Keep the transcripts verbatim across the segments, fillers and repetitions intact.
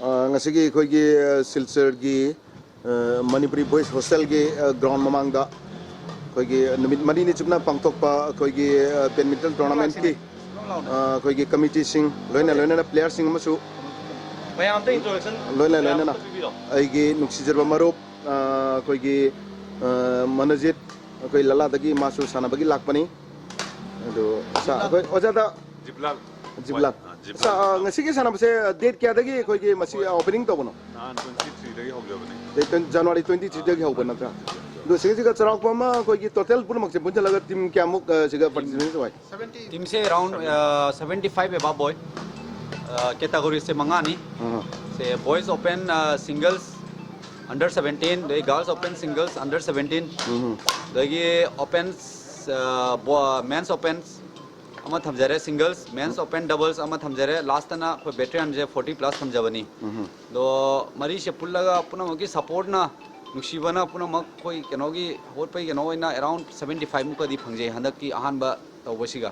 ꯑ, ꯉꯁꯤꯒꯤ ꯑꯩꯈꯣꯏꯒꯤ, ꯑ, ꯁꯤꯜꯆꯔꯒꯤ, ꯑ, ꯃꯅꯤꯄꯨꯔꯤ ꯕꯣꯏꯁ ꯍꯣꯁꯇꯦꯜꯒꯤ, ꯑ, ꯒ꯭ꯔꯥꯎꯟ ꯃꯃꯥꯡꯗ ꯑꯩꯈꯣꯏꯒꯤ ꯅꯨꯃꯤꯠ ꯃꯔꯤꯅꯤ ꯆꯨꯞꯅ ꯄꯥꯡꯊꯣꯛꯄ ꯑꯩꯈꯣꯏꯒꯤ, ꯑ, ꯕꯦꯗꯃꯤꯟꯇꯟ ꯇꯣꯔꯅꯥꯃꯦꯟꯠꯀꯤ, ꯑ, ꯑꯩꯈꯣꯏꯒꯤ ꯀꯃꯤꯇꯤꯁꯤꯡ, ꯂꯣꯏꯅ ꯂꯣꯏꯅꯅ ꯄ꯭ꯂꯦꯌꯔꯁꯤꯡ ꯑꯃꯁꯨ ꯃꯌꯥꯝꯗ introduction ꯂꯣꯏꯅ ꯃꯌꯥꯝ ꯂꯣꯏꯅꯅ ꯑꯝꯇ ꯄꯤꯕꯤꯔꯣ꯫ ꯑꯩꯒꯤ ꯅꯨꯡꯁꯤꯖꯔꯕ ꯃꯔꯨꯞ, ꯑ, ꯑꯩꯈꯣꯏꯒꯤ, ꯑ, ꯃꯅꯣꯖꯤꯠ, ꯑꯩꯈꯣꯏ ꯂꯂꯥꯗꯒꯤ ꯃꯥꯁꯨ ꯁꯥꯟꯅꯕꯒꯤ ꯂꯥꯛꯄꯅꯤ꯫ ꯑꯗꯨ ꯁꯥ-, ꯑꯩꯈꯣꯏ ꯑꯣꯖꯥꯗ ꯖꯤꯕꯂꯥꯜ꯫ ꯖꯤꯕꯂꯥꯜ꯫ ꯍꯣꯏ, ꯑ, ꯖꯤꯕꯂꯥꯜ꯫ ꯁꯥ-, ꯑ, ꯉꯁꯤꯒꯤ ꯁꯥꯟꯅꯕꯁꯦ, ꯑ, date ꯀꯌꯥꯗꯒꯤ ꯑꯩꯈꯣꯏꯒꯤ ꯃꯁꯤ, ꯑ, opening ꯇꯧꯕꯅꯣ? ꯅꯍꯥꯟ twenty three ꯗꯒꯤ ꯍꯧꯖꯕꯅꯤ꯫ Date twenty, January twenty three ꯗꯒꯤ ꯍꯧꯕ ꯅꯠꯇ꯭ꯔꯥ? ꯑꯗꯣ ꯁꯤꯒꯤꯁꯤꯒ ꯆꯥꯎꯔꯥꯛꯄ ꯑꯃ ꯑꯩꯈꯣꯏꯒꯤ total ꯄꯨꯝꯅꯃꯛꯁꯦ ꯄꯨꯟꯁꯤꯜꯂꯒ team ꯀꯌꯥꯃꯨꯛ, ꯑ, ꯁꯤꯒ participants ꯑꯣꯏ? Teamꯁꯦ around, ꯑ, seventy five above ꯑꯣꯏ꯫ ꯑ, categoryꯁꯦ ꯃꯉꯥꯅꯤ꯫ ꯑꯥ꯫ ꯁꯦ boys open, ꯑ, singles under seventeen, ꯑꯗꯩ girls open singles under seventeen, ꯎꯝ꯫ ꯑꯗꯒꯤ open, ꯑ, ꯕꯣ-, men's open ꯑꯃ ꯊꯝꯖꯔꯦ, singles, men's open doubles ꯑꯃ ꯊꯝꯖꯔꯦ, lastꯇꯅ ꯑꯩꯈꯣꯏ veteranꯁꯦ forty plus ꯊꯝꯖꯕꯅꯤ꯫ ꯎꯝ꯫ ꯑꯗꯣ ꯃꯔꯤꯁꯦ ꯄꯨꯜꯂꯒ ꯄꯨꯝꯅꯃꯛꯀꯤ supportꯅ, ꯅꯨꯡꯁꯤꯕꯅ ꯄꯨꯝꯅꯃꯛ ꯑꯩꯈꯣꯏ ꯀꯩꯅꯣꯒꯤ ꯍꯧꯒꯠꯄꯒꯤ ꯀꯩꯅꯣ ꯑꯣꯏꯅ around seventy five ꯃꯨꯛꯀꯗꯤ ꯐꯪꯖꯩ ꯍꯟꯗꯛꯀꯤ ꯑꯍꯥꯟꯕ ꯇꯧꯕꯁꯤꯒ꯫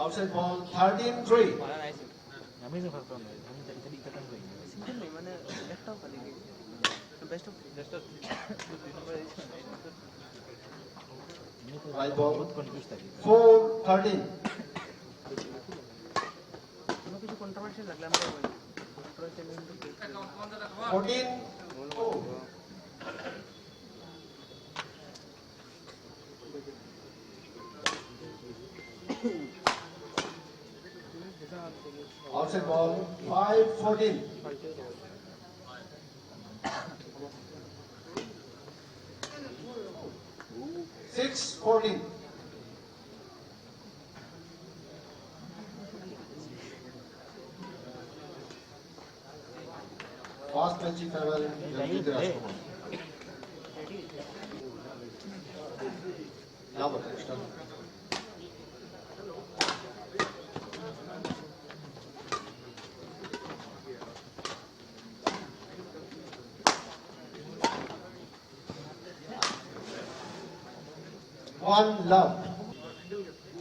Outside ball, thirteen three. Right ball, four thirteen. Fourteen. Outside ball, five fourteen. Six fourteen. Fast match in favor Ranjit Rajkumar. Number, start. One love.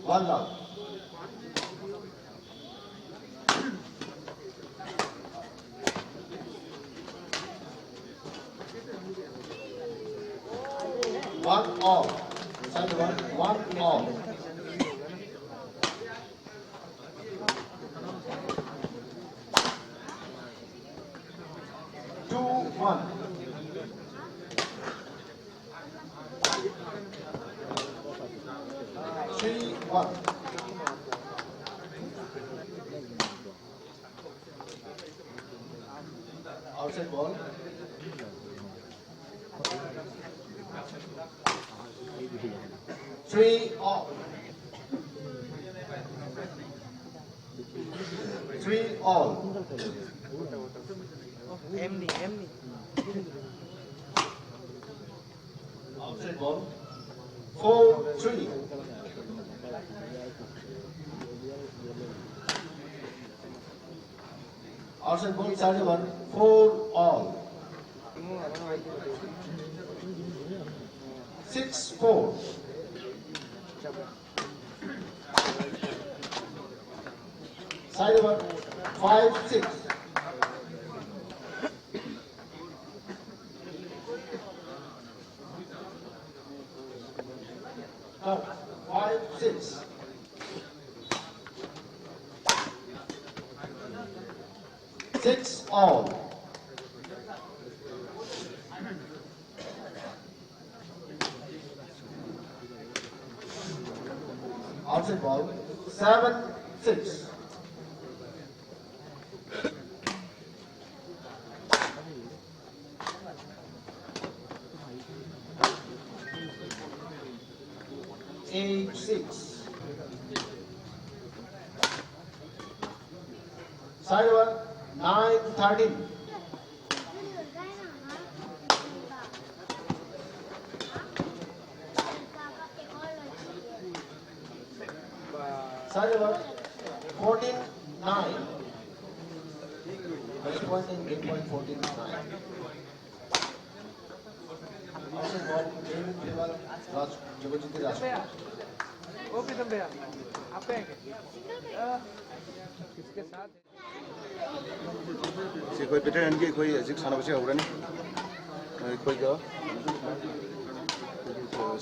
One love. One all. Second one, one all. Two one. Three one. Outside ball. Three all. Three all. Emni, Emni. Outside ball. Four three. Outside ball, side one. Four all. Six four. Side one. Five six. Now, five six. Six all. Outside ball. Seven six. Eight six. Side one, nine thirteen. Side over fourteen nine. Corresponding game point fourteen nine. Outside ball, game in favor, Raj, Jaganjit Raj. ओ प्रीतम भैया, आप कहेंगे? किसके साथ? ꯁꯤ ꯑꯩꯈꯣꯏ ꯕꯦꯇꯔꯦꯟꯒꯤ ꯑꯩꯈꯣꯏ ꯍꯧꯖꯤꯛ ꯁꯥꯟꯅꯕꯁꯤ ꯍꯧꯔꯅꯤ꯫ ꯑꯩꯈꯣꯏꯒ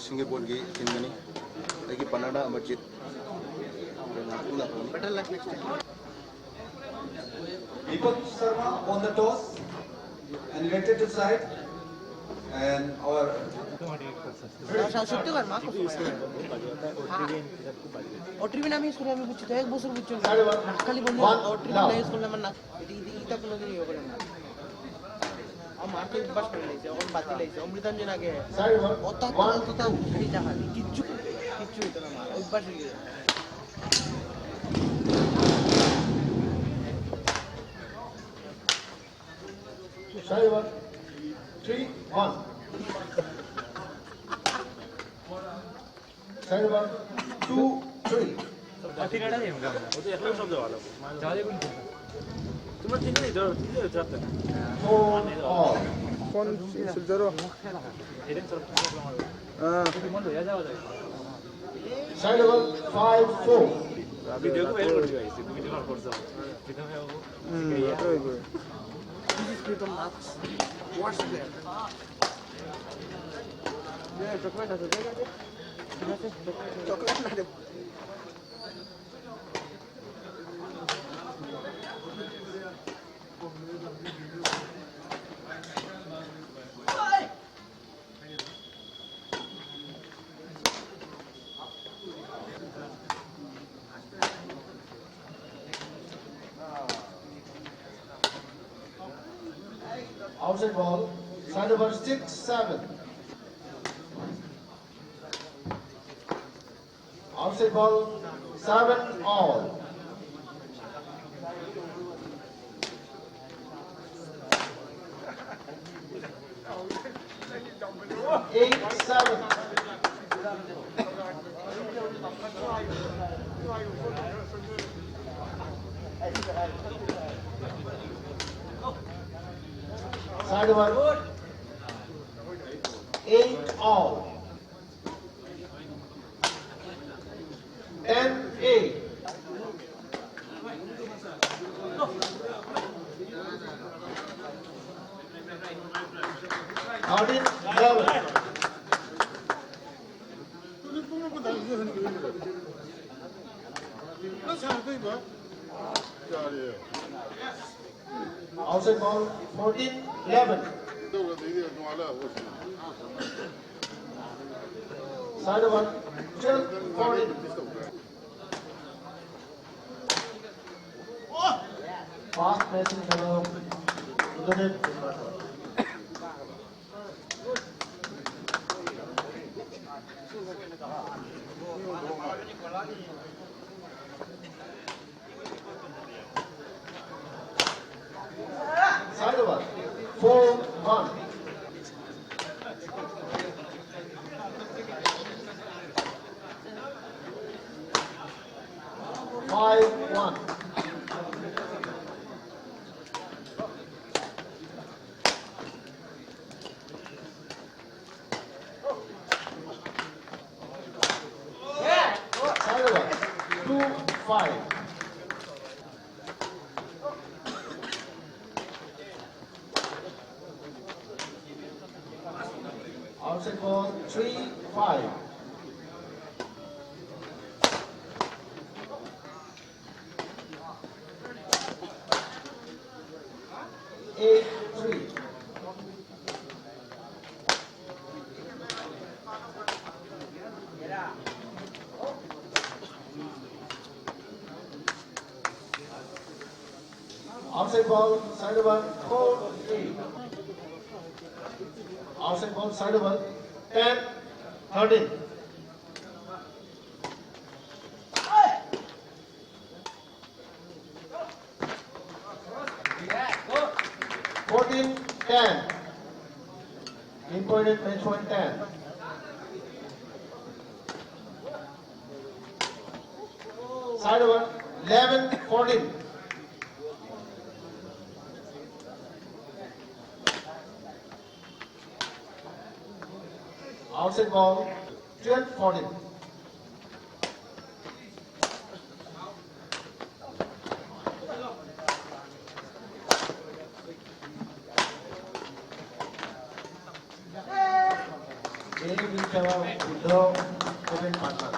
ꯁꯤꯡꯖꯃꯩꯒꯤ ꯇꯤꯝꯒꯅꯤ꯫ ꯑꯩꯒꯤ ꯄꯥꯔꯠꯅꯔꯅ Amarjeet. Better luck next time. Deepak Sharma on the toss and left it to side. And our সত্যি করে মা খুব সময়। অট্রিবিন আমি স্কুলে আমি বুঝছি তো এক বছর বুঝছি না। খালি বললো অট্রিবিন নাই স্কুলে আমার না। এটা এটা এটা কোনোদিন ইয়ে করে না। আমার তো অভ্যাস করে নিয়েছে, এখন বাদ দিলাইছে। অমৃতাঞ্জন আগে অত অত খালি টাকা দিয়ে কিচ্ছু কিচ্ছু হইতো না আমার। অভ্যাস হয়ে গেছে। Side over three one. Side over two three. তোমার তিনজনই ধরো, তিনজনই ধরতে না। Four all. কোন সিলজারো? এদিন সব তোমার হ্যাঁ। বন্ধ হয়ে যাওয়া যায়। Side over five four. Video কো বের করে দিও, আইসি ভিডিও কল করছো। হুম, ওটাই কই। This is Pritam Nath. Watch there. Chocolate আছে, ঠিক আছে? ঠিক আছে? চকলেট না দেবো। Outside ball, side over six seven. Outside ball, seven all. Eight seven. Side over. Eight all. Ten eight. Thirteen eleven. Outside ball, fourteen eleven. Side over, twelve fourteen. Fast passing fellow, Udadip. Side over. Four one. Five one. Side over. Two five. Outside ball, three five. Eight three. Outside ball, side over, four three. Outside ball, side over, ten thirteen. Fourteen ten. Important match point ten. Side over, eleven fourteen. Outside ball, twelve fourteen. Game in favor of Buddha Open Partner.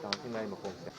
ꯇꯥꯡ ꯇꯤꯡꯉꯥꯏ ꯃꯈꯣꯡꯁꯦ꯫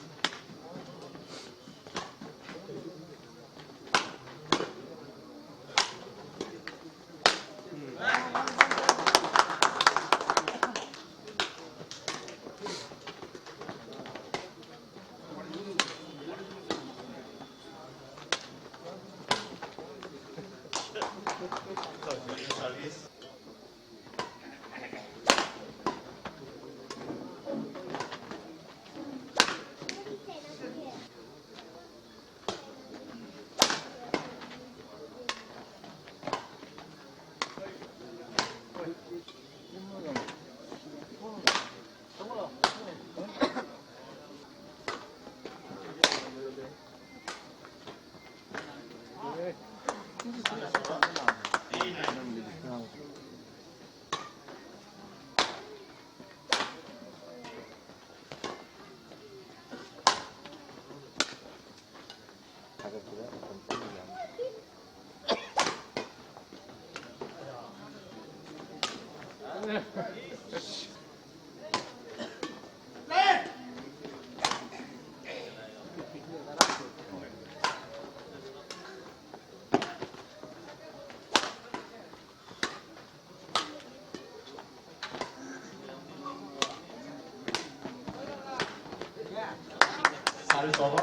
Service over.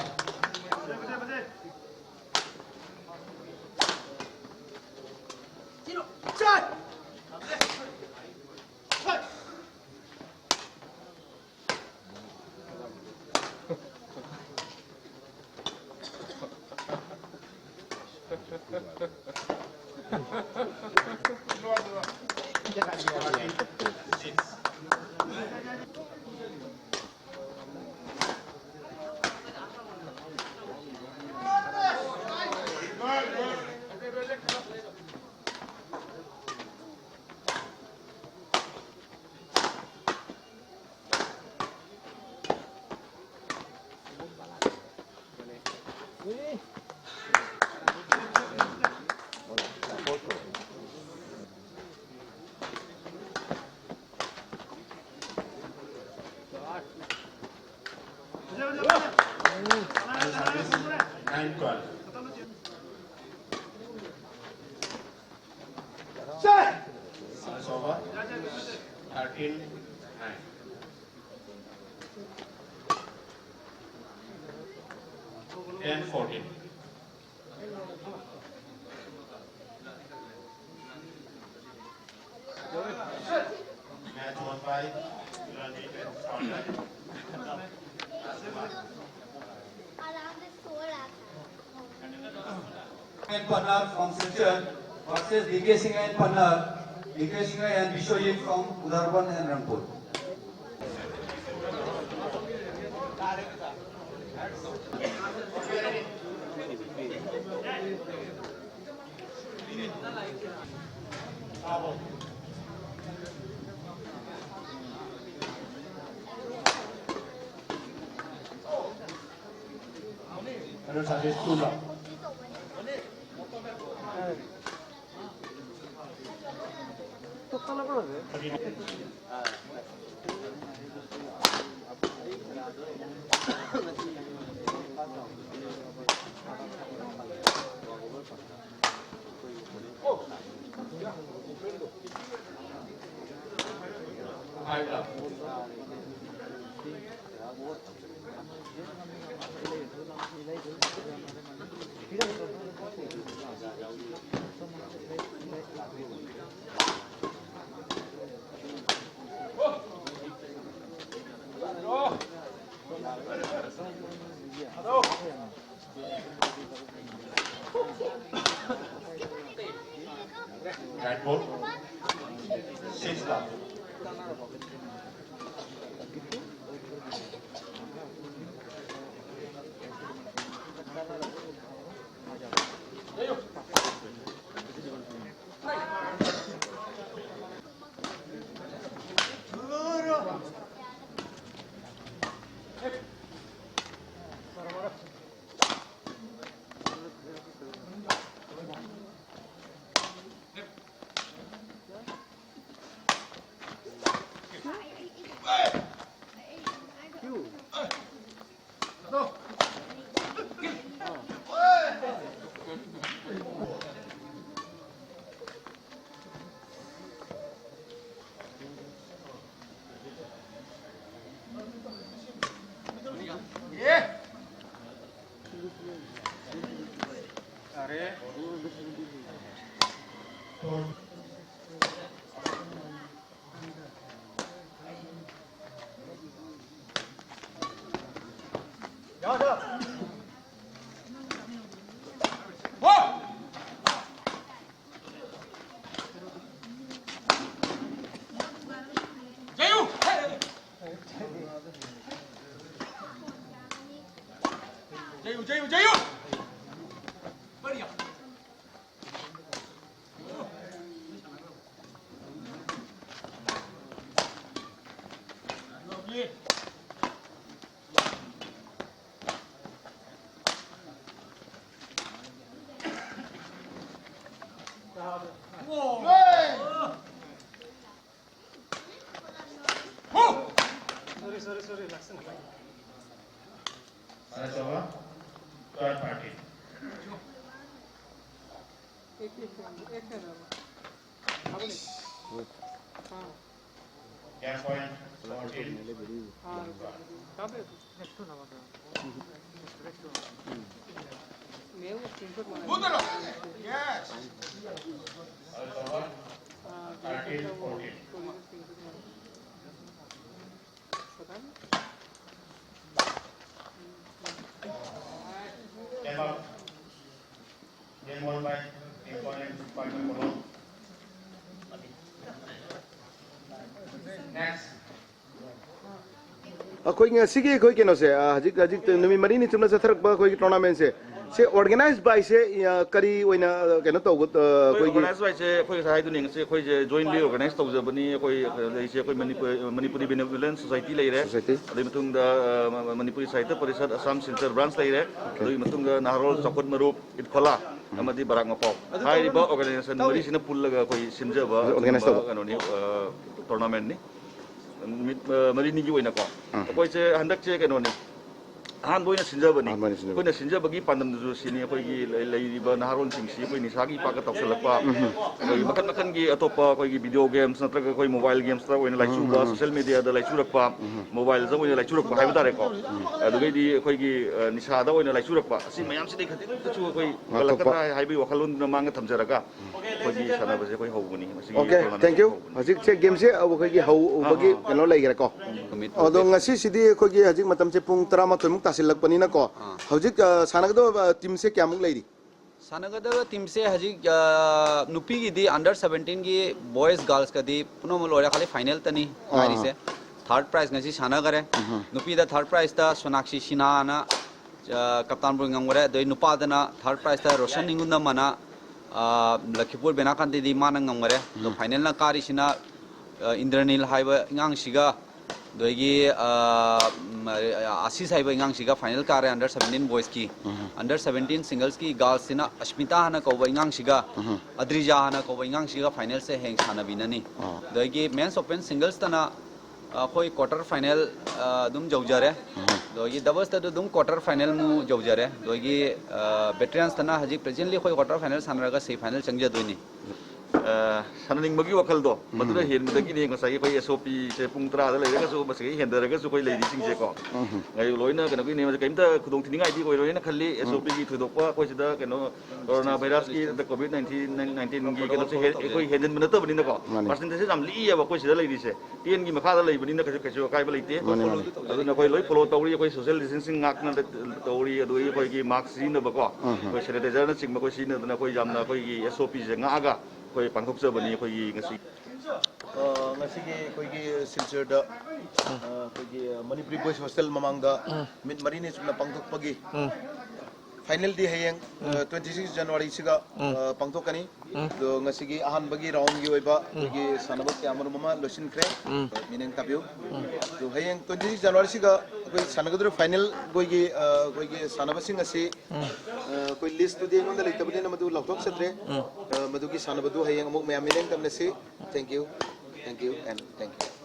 Nine twelve. Service over. Thirteen nine. Ten fourteen. Match won by Ranjit and Sparta. And Pannar from Silchar versus D K Singh and Pannar, D K Singh and Biswajit from Udharban and Rangpur. Hello, service two love. Five love. Red ball. Six love. Jayu, Jayu, Jayu. बढ़िया। Sorry, sorry, sorry, last time. Third party. एक, एक, एक है ना। अब नहीं। हाँ। Gap point fourteen. हाँ, कहाँ पे? मैं वो screenshot बना Yes. हाँ, thirteen fourteen. पता नहीं। Time out. Game won by Employment Department Kolom. Next. ꯑꯩꯈꯣꯏ ꯉꯁꯤꯒꯤ ꯑꯩꯈꯣꯏ ꯀꯩꯅꯣꯁꯦ, ꯑ, ꯍꯧꯖꯤꯛ, ꯍꯧꯖꯤꯛ ꯅꯨꯃꯤꯠ ꯃꯔꯤꯅꯤ ꯆꯨꯞꯅ ꯆꯠꯊꯔꯛꯄ ꯑꯩꯈꯣꯏꯒꯤ tournamentꯁꯦ, ꯁꯤ organize byꯁꯦ, ꯑ, ꯀꯔꯤ ꯑꯣꯏꯅ, ꯑ, ꯀꯩꯅꯣ ꯇꯧꯕ, ꯑ, ꯑꯩꯈꯣꯏ ꯑꯩꯈꯣꯏꯒꯤ organize byꯁꯦ ꯑꯩꯈꯣꯏ ꯉꯁꯥꯏ ꯍꯥꯏꯗꯨꯅꯤ, ꯉꯁꯤ ꯑꯩꯈꯣꯏꯁꯦ jointly organize ꯇꯧꯖꯕꯅꯤ꯫ ꯑꯩꯈꯣꯏ, ꯑ, ꯂꯩꯁꯦ ꯑꯩꯈꯣꯏ ꯃꯅꯤꯄꯨꯔ, ꯃꯅꯤꯄꯨꯔꯤ Benevolent Society ꯂꯩꯔꯦ꯫ Society꯫ ꯑꯗꯨꯒꯤ ꯃꯇꯨꯡꯗ, ꯑ, ꯃ-, ꯃ-, ꯃꯅꯤꯄꯨꯔꯤ ꯁꯥꯍꯤꯇ꯭ꯌ ꯄꯔꯤꯁꯠ ꯑꯁꯥꯝ ꯁꯤꯜꯆꯔ branch ꯂꯩꯔꯦ꯫ Okay꯫ ꯑꯗꯨꯒꯤ ꯃꯇꯨꯡꯗ ꯅꯍꯥꯔꯣꯜ ꯆꯥꯎꯈꯠ ꯃꯔꯨꯞ ꯏꯠꯐꯣꯂꯥ ꯎꯝ꯫ ꯑꯃꯗꯤ ꯕꯔꯥꯛ ꯃꯄꯥꯎ꯫ ꯑꯗꯨ ꯍꯥꯏꯔꯤꯕ ꯇꯧꯔꯒ organization ꯇꯧꯔꯤ꯫ ꯃꯔꯤꯁꯤꯅ ꯄꯨꯜꯂꯒ ꯑꯩꯈꯣꯏ ꯁꯤꯟꯖꯕ organize ꯑꯗꯨꯒꯨꯝꯕ ꯇꯧꯕ꯫ ꯀꯩꯅꯣꯅꯤ, ꯑ, tournamentꯅꯤ꯫ ꯅꯨꯃꯤꯠ, ꯑ, ꯃꯔꯤꯅꯤꯒꯤ ꯑꯣꯏꯅꯀꯣ꯫ ꯎꯝ꯫ ꯑꯩꯈꯣꯏꯁꯦ ꯍꯟꯗꯛꯁꯦ ꯀꯩꯅꯣꯅꯦ, ꯑꯍꯥꯟꯕ ꯑꯣꯏꯅ ꯁꯤꯟꯖꯕꯅꯤ꯫ ꯑꯍꯥꯟꯕ ꯑꯣꯏꯅ ꯁꯤꯟꯖꯕ꯫ ꯑꯩꯈꯣꯏꯅ ꯁꯤꯟꯖꯕꯒꯤ ꯄꯥꯟꯗꯝꯗꯨꯁꯨ ꯁꯤꯅꯤ, ꯑꯩꯈꯣꯏꯒꯤ ꯂꯩ-, ꯂꯩꯔꯤꯕ ꯅꯍꯥꯔꯣꯟꯁꯤꯡꯁꯤ ꯑꯩꯈꯣꯏ ꯅꯤꯁꯥꯒꯤ ꯏꯄꯥꯛꯇ ꯇꯧꯁꯤꯜꯂꯛꯄ, ꯑꯩꯈꯣꯏꯒꯤ ꯃꯈꯟ ꯃꯈꯟꯒꯤ ꯑꯇꯣꯞꯄ ꯑꯩꯈꯣꯏꯒꯤ video games ꯅꯠꯇ꯭ꯔꯒ ꯑꯩꯈꯣꯏ mobile gamesꯇ ꯑꯣꯏꯅ ꯂꯥꯏꯆꯨꯕ, social mediaꯗ ꯂꯥꯏꯆꯨꯔꯛꯄ, mobileꯗ ꯑꯣꯏꯅ ꯂꯥꯏꯆꯨꯔꯛꯄ ꯍꯥꯏꯕ ꯇꯥꯔꯦꯀꯣ꯫ ꯑꯗꯨꯗꯒꯤꯗꯤ ꯑꯩꯈꯣꯏꯒꯤ, ꯑ, ꯅꯤꯁꯥꯗ ꯑꯣꯏꯅ ꯂꯥꯏꯆꯨꯔꯛꯄ, ꯑꯁꯤ ꯃꯌꯥꯝꯁꯤꯗꯒꯤ ꯈꯖꯤꯛꯇꯁꯨ ꯑꯩꯈꯣꯏ ꯉꯥꯛꯊꯣꯛꯄ꯫ ꯀꯜꯂꯛꯀꯗ꯭ꯔꯥ ꯍꯥꯏꯕꯒꯤ ꯋꯥꯈꯜꯂꯣꯟꯗꯨꯅ ꯃꯥꯡꯗ ꯊꯝꯖꯔꯒ ꯑꯩꯈꯣꯏꯒꯤ ꯁꯥꯟꯅꯕꯁꯦ ꯑꯩꯈꯣꯏ ꯍꯧꯕꯅꯤ꯫ ꯃꯁꯤꯒꯤ OK, tournament thank you꯫ ꯍꯧꯕꯅꯤ꯫ ꯍꯧꯖꯤꯛꯁꯦ gameꯁꯦ ꯑꯩꯈꯣꯏꯒꯤ ꯍꯧꯕꯒꯤ ꯑꯥ, ꯑꯥ꯫ ꯀꯩꯅꯣ ꯂꯩꯈ꯭ꯔꯦꯀꯣ꯫ ꯅꯨꯃꯤꯠ ꯑꯗꯣ ꯍꯧꯕꯒꯤ꯫ ꯉꯁꯤꯁꯤꯗꯤ ꯑꯩꯈꯣꯏꯒꯤ ꯍꯧꯖꯤꯛ ꯃꯇꯝꯁꯦ ꯄꯨꯡ ꯇꯔꯥꯃꯥꯊꯣꯏꯃꯨꯛ ꯇꯥꯁꯤꯜꯂꯛꯄꯅꯤꯅꯀꯣ꯫ ꯑꯥ꯫ ꯍꯧꯖꯤꯛ, ꯑ, ꯁꯥꯟꯅꯒꯗꯕ, ꯑ, teamꯁꯦ ꯀꯌꯥꯃꯨꯛ ꯂꯩꯔꯤ? ꯁꯥꯟꯅꯒꯗꯕ teamꯁꯦ ꯍꯧꯖꯤꯛ, ꯑ, ꯅꯨꯄꯤꯒꯤꯗꯤ under seventeenꯒꯤ boys girlsꯀꯗꯤ ꯄꯨꯝꯅꯃꯛ ꯂꯣꯏꯔꯦ, ꯈꯥꯂꯤ finalꯇꯅꯤ ꯑꯥ꯫ ꯉꯥꯏꯔꯤꯁꯦ꯫ Third prize ꯉꯁꯤ ꯁꯥꯟꯅꯈꯔꯦ꯫ ꯎꯝ꯫ ꯅꯨꯄꯤꯗ third prizeꯇ ꯁꯣꯅꯥꯛꯁꯤ ꯁꯤꯅꯥꯅ, ꯑ, ꯀꯞꯇꯥꯟꯄꯨꯔ ꯉꯝꯈꯔꯦ꯫ ꯑꯗꯩ ꯅꯨꯄꯥꯗꯅ third prizeꯇ ꯔꯣꯁꯟ ꯅꯤꯡꯒꯨꯟꯗꯝ ꯑꯅ, ꯑ, ꯂꯈꯤꯄꯨꯔ ꯕꯦꯅꯥꯀꯥꯟꯇꯤꯗꯤ ꯃꯥꯅ ꯉꯝꯈꯔꯦ꯫ ꯑꯗꯣ ꯎꯝ꯫ Finalꯅ ꯀꯥꯔꯤꯁꯤꯅ, ꯑ, ꯏꯟꯗ꯭ꯔꯅꯤꯜ ꯍꯥꯏꯕ ꯑꯉꯥꯡꯁꯤꯒ, ꯑꯗꯒꯤ, ꯑ, ꯎꯝ, ꯑ, ꯑꯥꯁꯤꯁ ꯍꯥꯏꯕ ꯑꯉꯥꯡꯁꯤꯒ final ꯀꯥꯔꯦ under seventeen boysꯀꯤ꯫ ꯎꯝ꯫ Under seventeen singlesꯀꯤ girlsꯁꯤꯅ ꯑꯁꯃꯤꯇꯥ ꯍꯥꯏꯅ ꯀꯧꯕ ꯑꯉꯥꯡꯁꯤꯒ, ꯎꯝ꯫ ꯑꯗ꯭ꯔꯤꯖꯥ ꯍꯥꯏꯅ ꯀꯧꯕ ꯑꯉꯥꯡꯁꯤꯒ finalꯁꯦ ꯍꯌꯦꯡ ꯁꯥꯟꯅꯕꯤꯅꯅꯤ꯫ ꯑꯣ꯫ ꯑꯗꯒꯤ men's open singlesꯇꯅ ꯑꯩꯈꯣꯏ quarter final, ꯑ, ꯑꯗꯨꯝ ꯌꯧꯖꯔꯦ꯫ ꯎꯝ꯫ ꯑꯗꯒꯤ doublesꯇꯁꯨ ꯑꯗꯨꯝ quarter final ꯃꯨꯛ ꯌꯧꯖꯔꯦ꯫ ꯑꯗꯒꯤ, ꯑ, veteransꯇꯅ ꯍꯧꯖꯤꯛ presently ꯑꯩꯈꯣꯏ quarter final ꯁꯥꯟꯅꯔꯒ semi final ꯆꯪꯖꯗꯣꯏꯅꯤ꯫ ꯑ, ꯁꯥꯟꯅꯅꯤꯡꯕꯒꯤ ꯋꯥꯈꯜꯗꯣ, ꯎꯝ꯫ ꯃꯗꯨꯅ ꯍꯦꯟꯕꯗꯒꯤꯅꯦ ꯉꯁꯥꯏꯒꯤ ꯑꯩꯈꯣꯏ SOPꯁꯦ ꯄꯨꯡ ꯇꯔꯥꯗ ꯂꯩꯔꯒꯁꯨ ꯃꯁꯤꯗꯩ ꯍꯦꯟꯊꯔꯒꯁꯨ ꯑꯩꯈꯣꯏ ꯂꯩꯔꯤꯁꯤꯡꯁꯦꯀꯣ꯫ ꯎꯝ꯫ ꯉꯥꯏ-, ꯂꯣꯏꯅ ꯀꯩꯅꯣꯒꯤꯅꯦ, ꯃꯁꯤ ꯀꯔꯤꯝꯇ ꯈꯨꯗꯣꯡ ꯊꯤꯅꯤꯡꯉꯥꯏꯗꯤ ꯑꯣꯏꯔꯣꯏꯅ ꯈꯜꯂꯤ꯫ ꯎꯝ꯫ SOPꯒꯤ ꯊꯣꯏꯗꯣꯛꯄ ꯑꯩꯈꯣꯏ ꯁꯤꯗ ꯀꯩꯅꯣ corona virusꯀꯤ, ꯗ COVID nineteenꯒꯤ ꯀꯩꯅꯣꯁꯦ ꯍꯦ-, ꯑꯩꯈꯣꯏ ꯍꯦꯟꯖꯤꯟꯕ ꯅꯠꯇꯕꯅꯤꯅꯀꯣ꯫ ꯃꯥꯅꯤ꯫ Percentageꯁꯦ ꯌꯥꯝ ꯂꯤꯛꯏꯌꯦꯕ ꯑꯩꯈꯣꯏ ꯁꯤꯗ ꯂꯩꯔꯤꯁꯦ꯫ Tenꯒꯤ ꯃꯈꯥꯗ ꯂꯩꯕꯅꯤꯅ ꯀꯩꯁꯨ, ꯀꯩꯁꯨ ꯑꯀꯥꯏꯕ ꯂꯩꯇꯦ꯫ ꯃꯥꯅꯤ, ꯃꯥꯅꯤ꯫ ꯑꯗꯨꯅ ꯑꯩꯈꯣꯏ ꯂꯣꯏ follow ꯇꯧꯔꯤ, ꯑꯩꯈꯣꯏ social distancing ꯉꯥꯛꯅ ꯇꯧꯔꯤ, ꯑꯗꯨꯗꯒꯤ ꯑꯩꯈꯣꯏꯒꯤ mask ꯁꯤꯖꯤꯟꯅꯕꯀꯣ, ꯎꯝ, ꯎꯝ꯫ ꯑꯩꯈꯣꯏ sanitizerꯅꯆꯤꯡꯕ ꯑꯩꯈꯣꯏ ꯁꯤꯖꯤꯟꯅꯗꯅ ꯑꯩꯈꯣꯏ ꯌꯥꯝꯅ ꯑꯩꯈꯣꯏꯒꯤ SOPꯁꯦ ꯉꯥꯛꯑꯒ ꯑꯩꯈꯣꯏ ꯄꯥꯡꯊꯣꯛꯆꯕꯅꯤ ꯑꯩꯈꯣꯏꯒꯤ ꯉꯁꯤ꯫ ꯑ, ꯉꯁꯤꯒꯤ ꯑꯩꯈꯣꯏꯒꯤ ꯁꯤꯜꯆꯔꯗ, ꯑ, ꯑꯩꯈꯣꯏꯒꯤ ꯃꯅꯤꯄꯨꯔꯤ boys hostel ꯃꯃꯥꯡꯗ ꯅꯨꯃꯤꯠ ꯃꯔꯤꯅꯤ ꯆꯨꯞꯅ ꯄꯥꯡꯊꯣꯛꯄꯒꯤ ꯎꯝ꯫ Finalꯗꯤ ꯍꯌꯦꯡ, ꯎꯝ꯫ ꯑ, twenty six Januaryꯁꯤꯒ, ꯎꯝ꯫ ꯑ, ꯄꯥꯡꯊꯣꯛꯀꯅꯤ꯫ ꯎꯝ꯫ ꯑꯗꯣ ꯉꯁꯤꯒꯤ ꯑꯍꯥꯟꯕꯒꯤ roundꯒꯤ ꯑꯣꯏꯕ ꯎꯝ꯫ ꯑꯩꯈꯣꯏꯒꯤ ꯁꯥꯟꯅꯕ ꯀꯌꯥ ꯃꯔꯨꯝ ꯑꯃ ꯂꯣꯏꯁꯤꯟꯈ꯭ꯔꯦ꯫ ꯎꯝ꯫ ꯑ, ꯃꯤꯠꯌꯦꯡ ꯇꯥꯕꯤꯌꯨ꯫ ꯎꯝ꯫ ꯑꯗꯣ ꯍꯌꯦꯡ twenty six Januaryꯁꯤꯒ ꯑꯩꯈꯣꯏ ꯁꯥꯟꯅꯒꯗꯧꯔꯤꯕ final ꯑꯩꯈꯣꯏꯒꯤ, ꯑ, ꯑꯩꯈꯣꯏꯒꯤ ꯁꯥꯟꯅꯕꯁꯤꯡ ꯑꯁꯤ, ꯎꯝ꯫ ꯑ, ꯑꯩꯈꯣꯏ listꯇꯨꯗꯤ ꯑꯩꯉꯣꯟꯗ ꯂꯩꯇꯕꯅꯤꯅ ꯃꯗꯨ ꯂꯥꯎꯊꯣꯛꯆꯗ꯭ꯔꯦ꯫ ꯎꯝ꯫ ꯑ, ꯃꯗꯨꯒꯤ ꯁꯥꯟꯅꯕꯗꯨ ꯍꯌꯦꯡ ꯑꯃꯨꯛ ꯃꯌꯥꯝ ꯃꯤꯠꯌꯦꯡ ꯇꯝꯅꯁꯤ꯫ Thank you, thank you and thank you꯫